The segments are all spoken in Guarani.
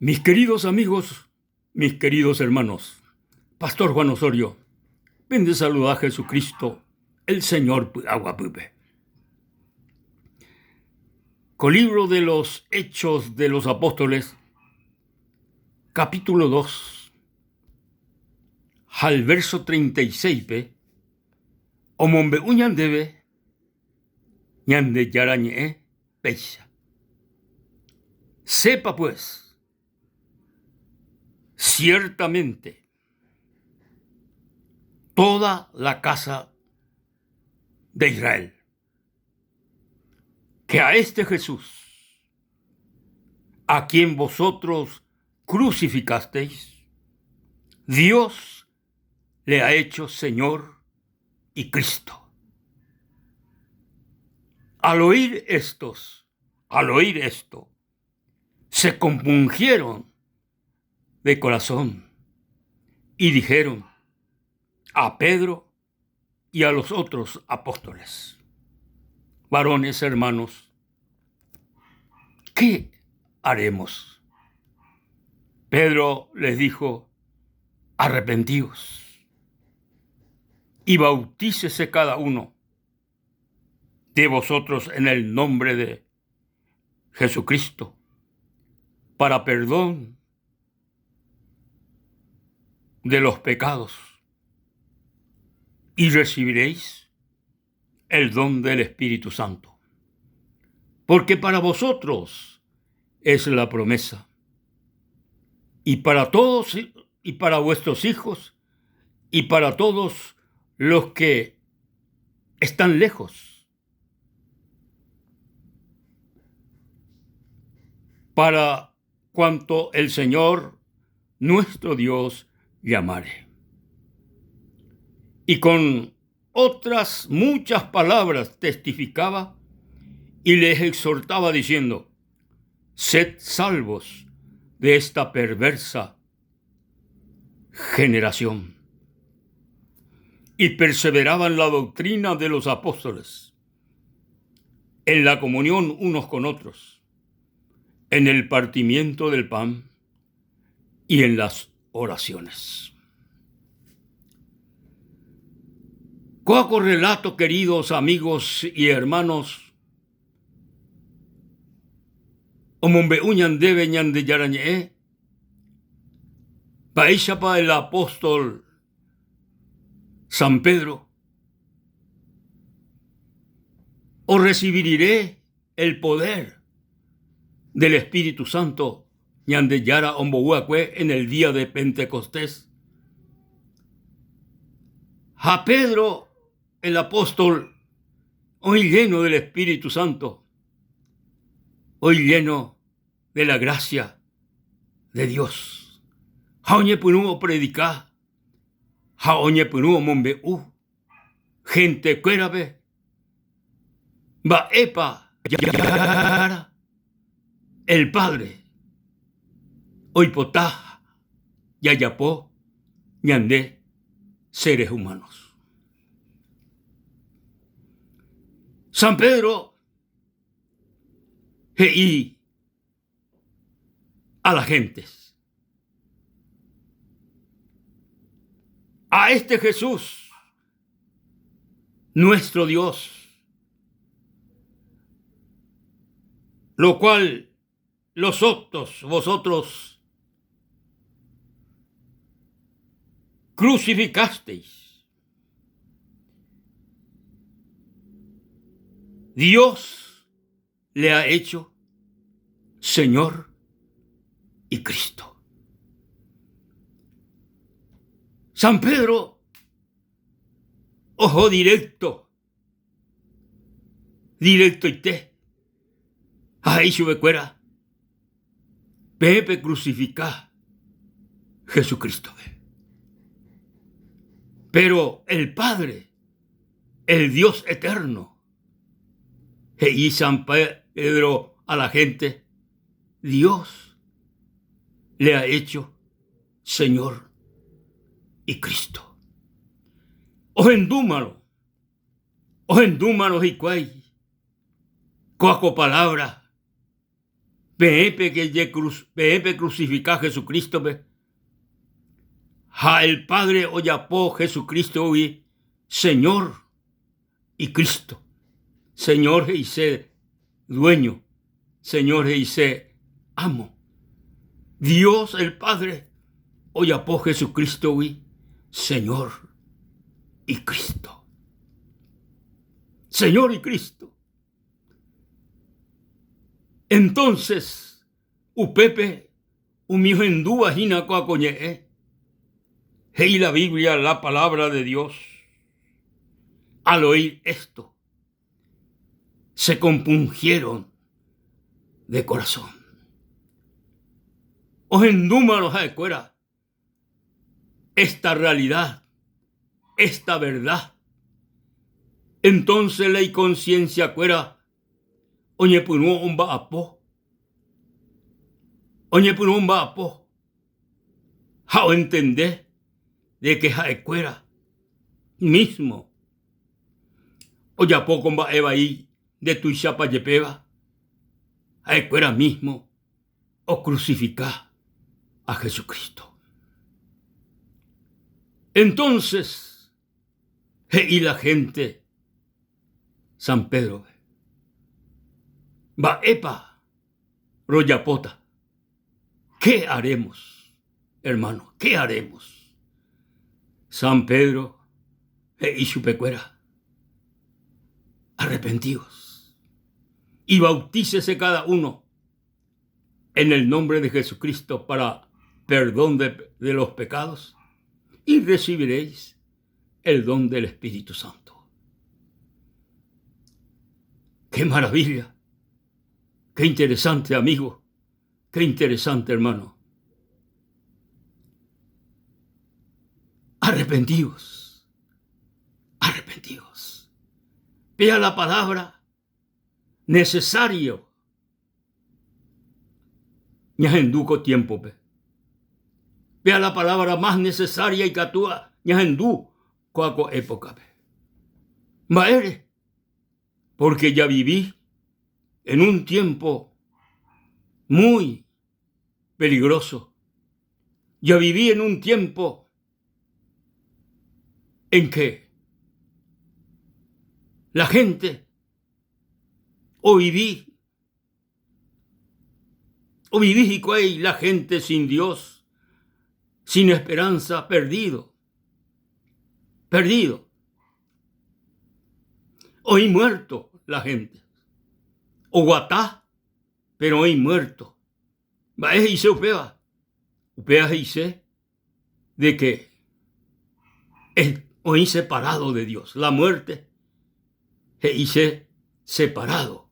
Mis queridos amigos, mis queridos hermanos, Pastor Juan Osorio, pende saluda Jesucristo, el Señor py'aguapýpe. Ko libro de los Hechos de los Apóstoles, capítulo 2, ha el verso 36-pe, omombe'u ñandéve Ñandejára Ñe'ẽ péicha. Sepa pues, ciertamente, toda la casa de Israel, que a este Jesús, a quien vosotros crucificasteis, Dios le ha hecho Señor y Cristo. Al oír estos, al oír esto, se compungieron de corazón y dijeron a Pedro y a los otros apóstoles, varones hermanos, ¿qué haremos? Pedro les dijo, arrepentíos y bautícese cada uno de vosotros en el nombre de Jesucristo para perdón de los pecados y recibiréis el don del Espíritu Santo. Porque para vosotros es la promesa y para todos y para vuestros hijos y para todos los que están lejos, para cuanto el Señor nuestro Dios llamare. Y con otras muchas palabras testificaba y les exhortaba diciendo, sed salvos de esta perversa generación. Y perseveraban la doctrina de los apóstoles, en la comunión unos con otros, en el partimiento del pan y en las oraciones. Kóa ko relato, queridos amigos y hermanos, omombe'u ñandéve Ñandejára Ñe'ẽ, mba'éichapa el apóstol San Pedro orresivi rire el poder del Espíritu Santo Ñandejára ombou va'ekue en el día de Pentecostés. Ha Pedro, el apóstol, oĩ lleno del Espíritu Santo, oĩ lleno de la gracia de Dios. Ha oñepyrũ opredika ha oñepyrũ omombe'u hentekuérape mba'épa Ñandejára, el Padre, oipota jajapo ñande seres humanos. San Pedro he'i a las gentes, a este Jesús, nuestro Dios, lo cual los otros, vosotros crucificasteis. Dios le ha hecho Señor y Cristo. San Pedro, ojo directo, directoite, ha he'i chupekuéra, Peẽ pecrucifica Jesucristo-pe. Pero el Padre, el Dios eterno, he'i San Pedro a la gente, Dios le ha hecho Señor y Cristo. Ohendúmaro, ohendúmaro hikuái kóa ko palabra. Peẽ peẽ pecrucifica Jesucristo-pe ha el Padre ojapo Jesucristo-gui Señor y Cristo. Señor he'ise dueño, Señor he'ise amo. Dios el Padre ojapo Jesucristo-gui Señor y Cristo. Señor y Cristo. Entonces, upépe umi ohendúva hína ko akoñe'ẽ, he'i la Biblia, la palabra de Dios, al oír esto, se compungieron de corazón. Ohendúmarõ ha'ekuéra esta realidad, esta verdad, entonces la iconcienciakuéra oñepyrũ omba'apo, oñepyrũ omba'apo ha oentende de que ha'ekuéra mismo ojapo ko mba'e vai ndetuichapa jepéva, ha'ekuéra mismo ocrucifica a Jesucristo. Entonces, he'i la gente San Pedro-pe, Mba'épa rojapóta? Qué haremos, hermano? Qué haremos? San Pedro he'i chupekuéra, Arrepentíos y bautícese cada uno en el nombre de Jesucristo para perdón de, de los pecados y recibiréis el don del Espíritu Santo. ¡Qué maravilla! ¡Qué interesante, amigo! ¡Qué interesante, hermano! Arrepentíos, arrepentíos. Vea la palabra necesario ñahendu ko tiémpope. Péa la palabra más necesaria ikatúva ñahendu kóa ko épokape. Mba'ére? Porque javivi en un tiempo muy peligroso. Javivi en un tiempo en que la gente ovivi, ovivi hikuái la gente sin Dios, sin esperanza, perdido, perdido. Oĩ muerto la gente. Oguata, pero oĩ muerto. Mba'e he'ise upéva? Upéva he'ise de que oĩ separado de Dios. La muerte he'ise separado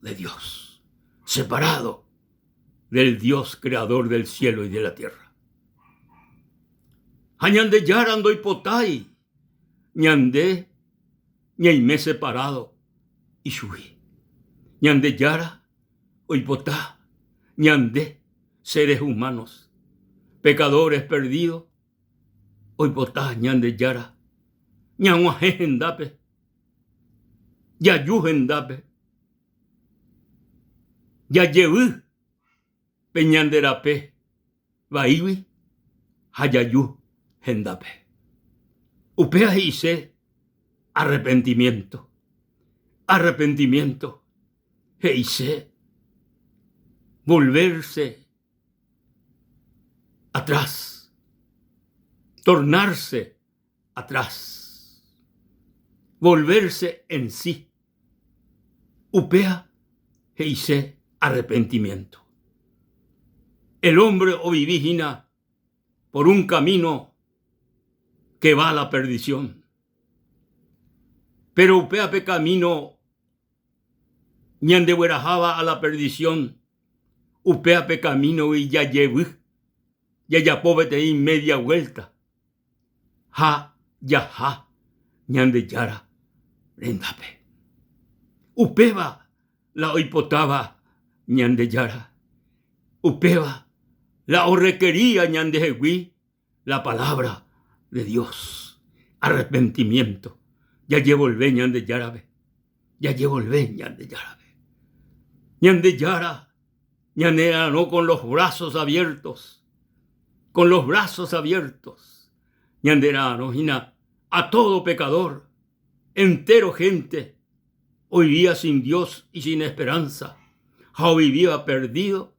de Dios, separado del Dios creador del cielo y de la tierra. Ha Ñandejára ndoipotái ñande ñaime separado ichugui. Ñandejára oipota ñande seres humanos, pecadores perdidos, oipota Ñandejára ñag̃uahẽ hendápe, jaju hendápe, jajevy pe ñande rape vaígui ha jaju hendápe. Upéva he'ise arrepentimiento. Arrepentimiento he'ise volverse atrás, tornarse atrás, volverse en sí. Upéva he'ise arrepentimiento. El hombre ovivi hína por un camino que va a la perdición. Pero upéva pe camino ñandegueraháva a la perdición, upéva pe camino-gui jajevy, jajapo peteĩ media vuelta ha jaha Ñandejára rendápe. Upéva la oipotáva Ñandejára, upéva la orrekería ñandehegui la palabra de Dios. Arrepentimiento. Jajevolve Ñandejárape. Jajevolve Ñandejárape. Ñandejára. Ñanera'arõ con los brazos abiertos, con los brazos abiertos. Ñandera'arõ hína a todo pecador, entero gente oivíva sin Dios y sin esperanza ha ovivíva perdido.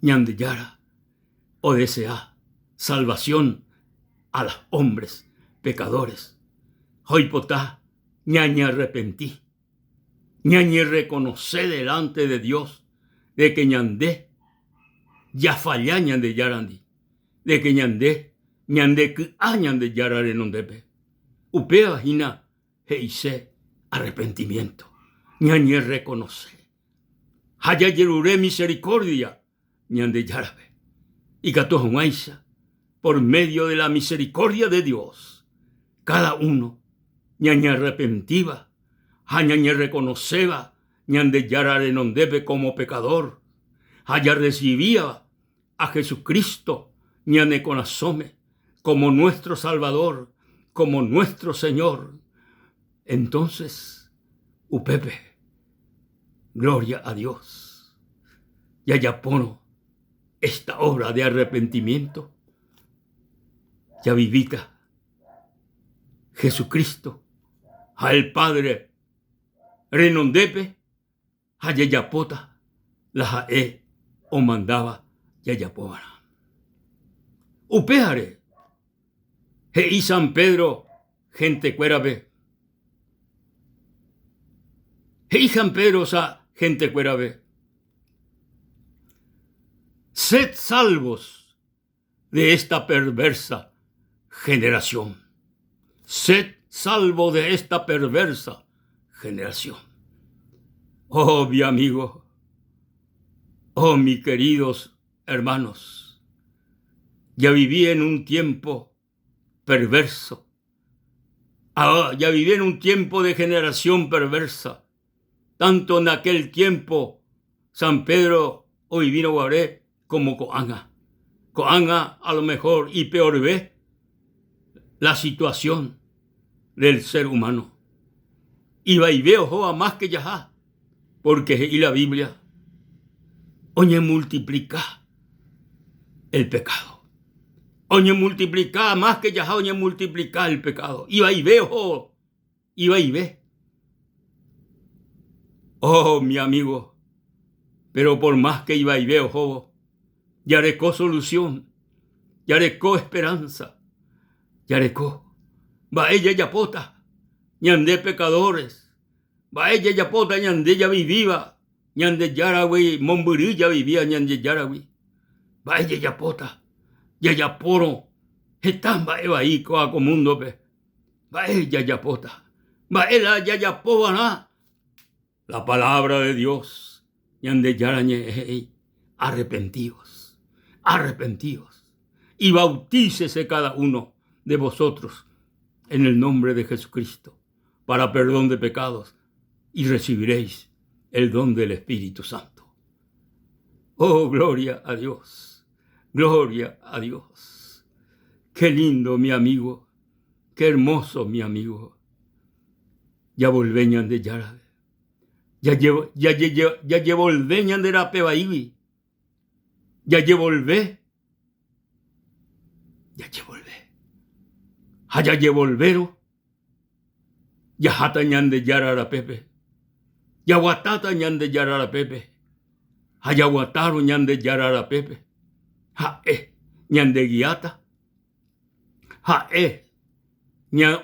Ñandejára odesea salvación a las hombres pecadores ha oipota ñañearrepenti. Ñañerrekonose delante de Dios de que ñande jafalla Ñandejárandi, de que ñande ñandeky'a Ñandejára renondépe. Upéva hína he'ise arrepentimiento, ñañerrekonose ha jajerure misericordia Ñandejárape, ikatu hag̃uáicha por medio de la misericordia de Dios, cada uno ñañearrepentíva ha ñañerrekonoséva Ñandejára renondépe como pecador ha jarrecibíva a Jesucristo ñane korasõme como nuestro Salvador, como nuestro Señor, entonces upépe Gloria a Dios. Jajapórõ esta obra de arrepentimiento, javivíta Jesucristo ha el Padre renondépe ha jajapóta la ha'e omandáva jajapova'erã. Upévare he'i San Pedro hentekuérape, he'i San Pedro sa hentekuérape, Sed salvos de esta perversa generación. Sed salvo de esta perversa generación. Oh, mi amigo, oh, mis queridos hermanos, ya viví en un tiempo perverso. Ah, ya viví en un tiempo de generación perversa. Tanto en aquel tiempo San Pedro oivírõ guare como ko'ág̃a. Ko'ág̃a a lo mejor ipeorve la situación del ser humano. Ivaive ohóva más que jaha, porque he'i la Biblia oñemultiplika el pecado. Oñemultiplika más que jaha oñemultiplika el pecado. Ivaive ohóvo, ivaive. Oh, mi amigo, pero por más que ivaive ohóvo, jareko solución, jareko esperanza, jareko mba'e jajapóta ñande pecadores, mba'e jajapóta ñande javivíva Ñandejáragui, mombyry javivíva Ñandejáragui, mba'e jajapóta jajapórõ heta mba'e vai kóva ko múndope, mba'e jajapóta, mba'e la jajapova'erã. La palabra de Dios, Ñandejára ñe'ẽ he'i, Arrepentíos, arrepentíos, y bautícese cada uno de vosotros en el nombre de Jesucristo para perdón de pecados y recibiréis el don del Espíritu Santo. Oh, gloria a Dios, gloria a Dios. Qué lindo, mi amigo, qué hermoso, mi amigo. Javolve Ñandejárape, jajevolve ñande rape vaígui, jajevolve, jajevolve. Ha jajevolvérõ Jaháta Ñandejára rapépe, jaguatáta Ñandejára rapépe, ha jaguatárõ Ñandejára rapépe, ha'e ñandegiáta, ha'e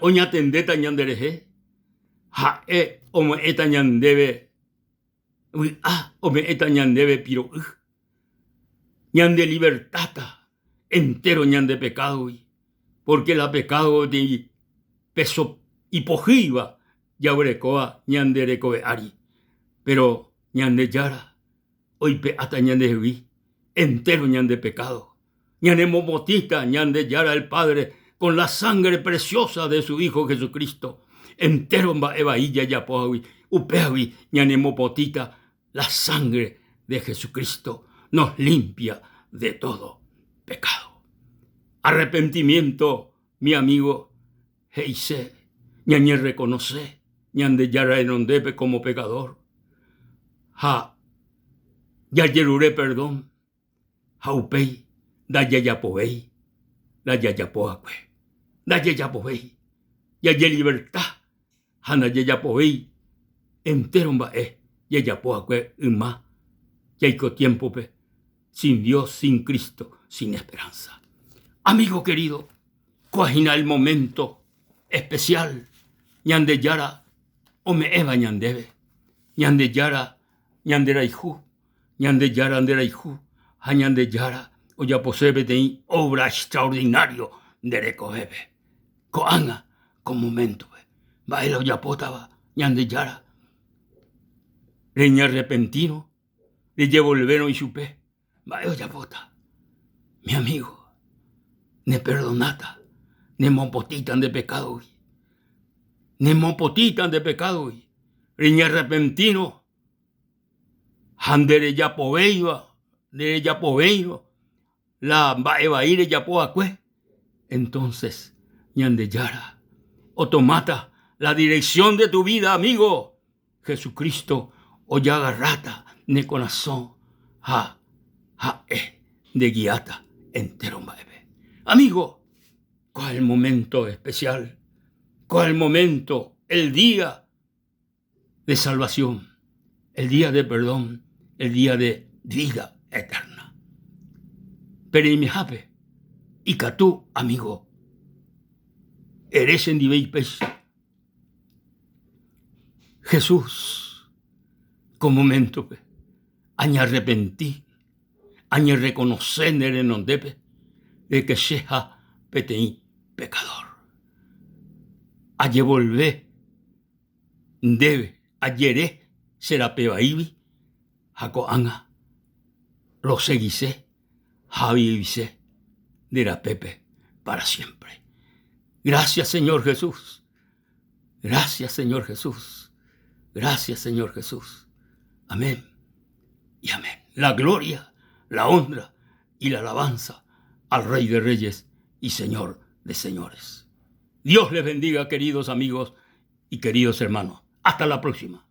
oñatendéta ñanderehe, ha'e ome'ẽta ñandéve vy'a, ome'ẽta ñandéve piro'y, ñande libertáta entéro ñande pekádogui, pórke la pekádo peteĩ péso ipohýiva jaguerekóva ñande rekove ári. Péro Ñandejára oipe'áta ñandehegui entéro ñande pekádo, ñanemopotĩta Ñandejára el Padre con la sangre preciosa de su Hijo Jesucristo, entéro mba'e vai jajapóvagui, upévagui ñanemopotĩta la sangre de Jesucristo nos limpia de todo pecado. Arrepentimiento, mi amigo, he'ise ñañerrekonose Ñandejára renondépe como pecador ha. Jajerure perdón ha upéi ndajajapovéi la jajapo va'ekue. Ndajajapovéi. Jajeliberta ha ndajajapovéi entéro mba'e jajapo va'ekue yma jaiko tiémpope sin Dios, sin Cristo, sin esperanza. Amigo querido, kóa hína el momento especial Ñandejára ome'ẽva ñandéve. Ñandejára ñanderayhu, Ñandejára nderayhu ha Ñandejára ojapose peteĩ obra extraordinario nde rekovépe. Ko'ág̃a ko moméntope, mba'e la ojapótava Ñandejára reñearrepentírõ, rejevolvérõ ichupe? Mba'e ojapóta? Mi amigo, neperdonáta, nemopotĩta nde pekádogui, nemopotĩta nde pekádogui, reñearrepentírõ ha nderejapovéiva, nderejapovéirõ la mba'e vai rejapo va'ekue, entonces Ñandejára otomáta la dirección de tu vida, amigo. Jesucristo ojagarráta ne korasõ ha ha'e ndegiáta entéro mba'épe. Amigo, kua el momento especial, kua el momento, el día de salvación, el día de perdón, el día de vida eterna. Pereimehápe ikatu, amigo, ere chendive ipéicha. Jesús, ko moméntope añearrepenti, añerrekonose ne renondépe de ke cheha peteĩ pekadór. Ajevolve ndéve, ajere che rape vaígui ha ko'ág̃a rosegise ha avivise nde rapépe pára siémpre. Grásia Señor Jesús! Grásia Señor Jesús! Grásia Señor Jesús! Amén y amén. La gloria, la honra y la alabanza al Rey de Reyes y Señor de Señores. Dios les bendiga, queridos amigos y queridos hermanos. Hasta la próxima.